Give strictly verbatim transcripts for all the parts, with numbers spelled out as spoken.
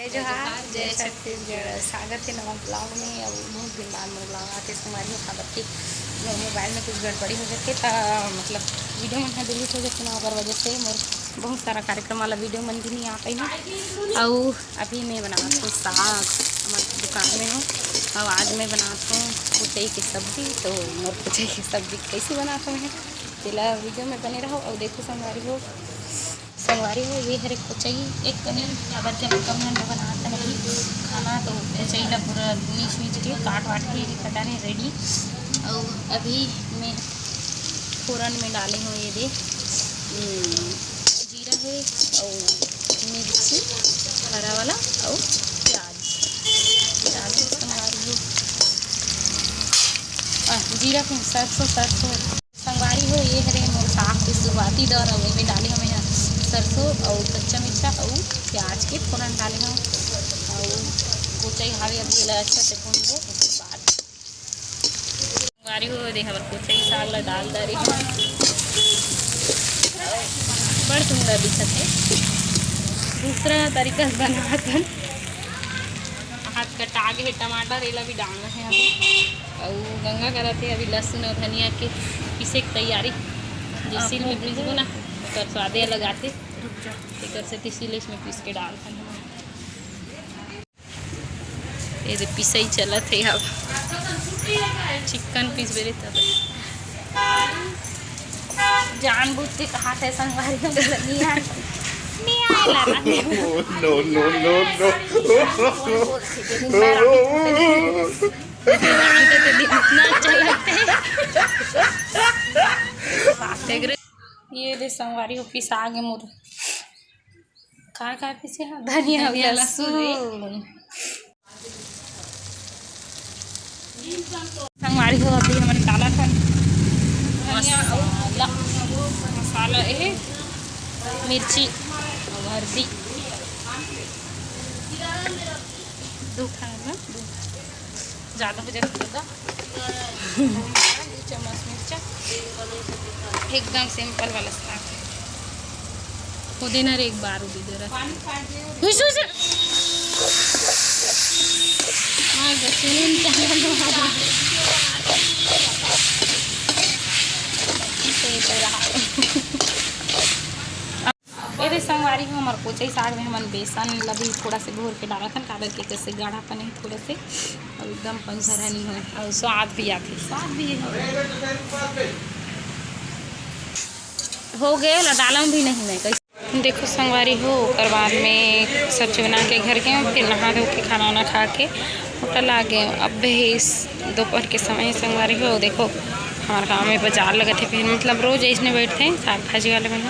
जय जोहार, जय छत्तीसगढ़। स्वागत हे नवा vlog में। अउ बहुत दिन बाद मोर vlog आथे संगवारी हो, काबर कि मोर mobile में कुछ गड़बड़ी हो जाथे, त मतलब video मन ह delete हो जाथे ना, ओकर वजह से मोर बहुत सारा कार्यक्रम वाला video मन भी नहीं आ पाइन। अउ अभी मैं बनात हूँ साग, हमर दुकान में हूँ। अउ आज मैं बनात हूँ कुचई के सब्जी। तो मोर कुचई के सब्जी कैसे बनात हूँ मैं, तेला video में बने रहो। अउ देखो संगवारी हो, संगवारी हो, ये हरे कुचई, एक कनी काबर के कम हन बनात हन अभी खाना, तो कुचई ला पूरा नीच नीच के काट वाट के रखत हन ready। अउ अभी मैं फोरन में डाले हूँ ये दे, हम्म, जीरा है अउ मिर्ची हरा वाला अउ प्याज, प्याज संगवारी हो। आ, जीरा के सरसों, सरसों संगवारी हो, ये हरे मोर साग के शुरुआती दौर, अउ एमे डाले हवे ह सरसों अउ कच्चा मिर्चा अउ प्याज के फोरन डाले हव। अउ कुचई हावे, अभी एला अच्छा से भूनबो, ओकर बाद संगवारी हो, दे हमर कुचई साग ला डाल डारे हव। बड़ सुंदर दिखत हे। दूसरा तरीका से बनात हन। हाथ कटा गे हे टमाटर, एला भी डालना हे अभी। अउ गंगा करत हे अभी लहसुन अउ धनिया के पीसे के तैयारी। जे आप सिल में लोग पीसबो ना, ओकर स्वादे अलग आथे। रुक जा। एकर सेती सिलेस में पीस के डालथन हमन। ये दे पिसई चलत हे अब। चिक्कन पीसबे रे तब। जानबूझ के कहा थे संगवारी हो, बोले, "नहीं आए, नहीं आए ला रहा।" No, no, no, no। ना चलते। ये दे संगवारी हो, पिसा गे मोर। का का पीसे हा? धनिया, धनिया, लहसुन, लहसुन। संगवारी हो, अभी हमन डालत हन मसाला, मसाला ए मिर्ची अउ हल्दी, दू ठन ना, दू, ज्यादा हो जाथे त दू चम्मच मिर्चा। एकदम simple वाला साग। वो देना रे एक बार, वो दे दे रहा। हुश, हुश। हाँ, बच्चे ने निकाला तो हमारा। इसे तो रहा। ए रे संगवारी हो, हमर कोचई साग में हमन बेसन ल भी थोड़ा से घोर के डालत हन, काबर के एकर से गाढ़ापन हे थोड़ा से, अउ एकदम पंचर ह नहीं होय, अउ स्वाद भी आथे, स्वाद भी हे। हो गए ला डालम भी नहीं मैं कैसे। देखो संगवारी हो, ओकर बाद में सब्जी बना के घर के, फिर नहा धो के खाना वाना खा के होटल आ गए। अब भी इस दोपहर के समय संगवारी हो, देखो हमारे गाँव में बाजार लगत हे, फिर मतलब रोज ऐसने बैठते हैं साग भाजी वाले मन।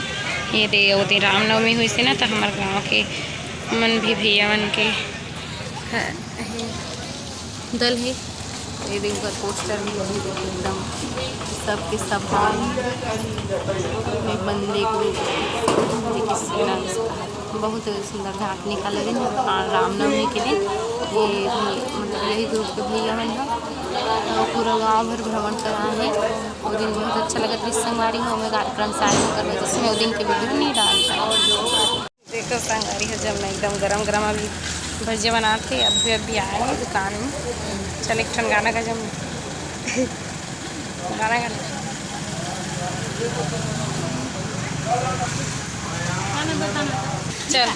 ये दे, वो दिन रामनवमी हुई थी ना, तो हमारे गाँव के मन भी भैया मन के ह-, हे, दल हे। ये दे, उनकर पोस्टर भी एकदम सबके सब हाल में बंदे को देखिए, बहुत सुंदर झांक निकाले दिन रामनवमी के दिन। ये भी मतलब यही ग्रुप के भैया मन ह, तो पूरा गांव भर भ्रमण करा है। वो दिन बहुत अच्छा लगत रहिस संगवारी हो, हमें कार्यक्रम सारे होकर वजह से मैं वो दिन के वीडियो नहीं डाल पाई। देखो संगवारी हो, जब मैं एकदम गरम गरम अभी भजिया बनाते, अभी अभी आए हैं दुकान में। चल एक ठन गाना का जब गाना गा। चल।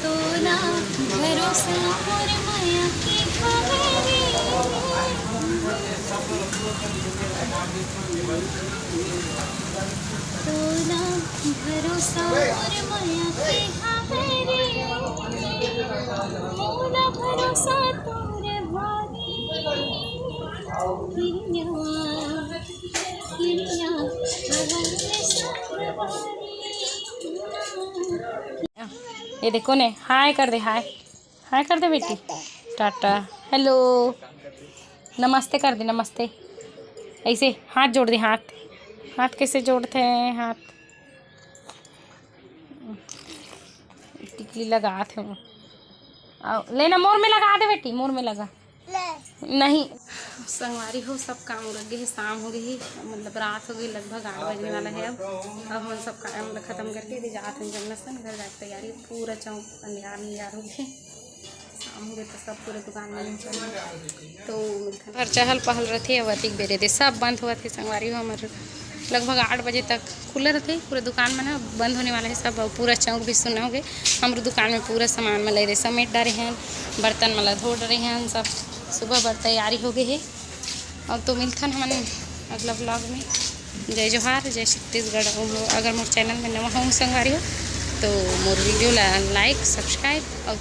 तोला भरोसा मोर माया के हवे रे। तोला भरोसा मोर माया के हवे रे। मोला भरोसा तोर भारी। किरिया, किरिया, हवा में साथ बारी। ये देखो ने, हाय कर दे, हाय, हाय कर दे बेटी, टाटा, हेलो, नमस्ते कर दे, नमस्ते। ऐसे हाथ जोड़ दे, हाथ, हाथ कैसे जोड़ते हैं? हाथ टिकली लगा थे। आओ, लेना, मोर में लगा दे बेटी, मोर में लगा। नहीं। संगवारी हो, सब काम उरक गे हे, शाम हो गे हे, मतलब रात हो गे, लगभग आठ बजने वाला हे। अब अब हमन सब काम ला खतम करके दे जात हन जमना सन घर जाके तैयारी। पूरा चौक अंधियार अंधियार हो गे, शाम हो गे तो सब पूरे दुकान में चल तो मिलथन। पर चहल पहल रथे, अब अतिक बेरे दे सब बंद होवत हे संगवारी हो। हमर लगभग आठ बजे तक खुला रथे पूरा दुकान मन ह, बंद होने वाला हे सब। अउ पूरा चौक भी सुन्ना हो गे। हमरो दुकान में पूरा सामान मन ला दे समेट डारे हन, बर्तन मन ला धो डारे हन, सब सुबह बर तैयारी हो गे हे। अब तो मिलथन हमन अगला vlog में। जय जोहार, जय छत्तीसगढ़। अउ अगर मोर channel में नवा हो संगवारी हो तो मोर video ला like, subscribe अउ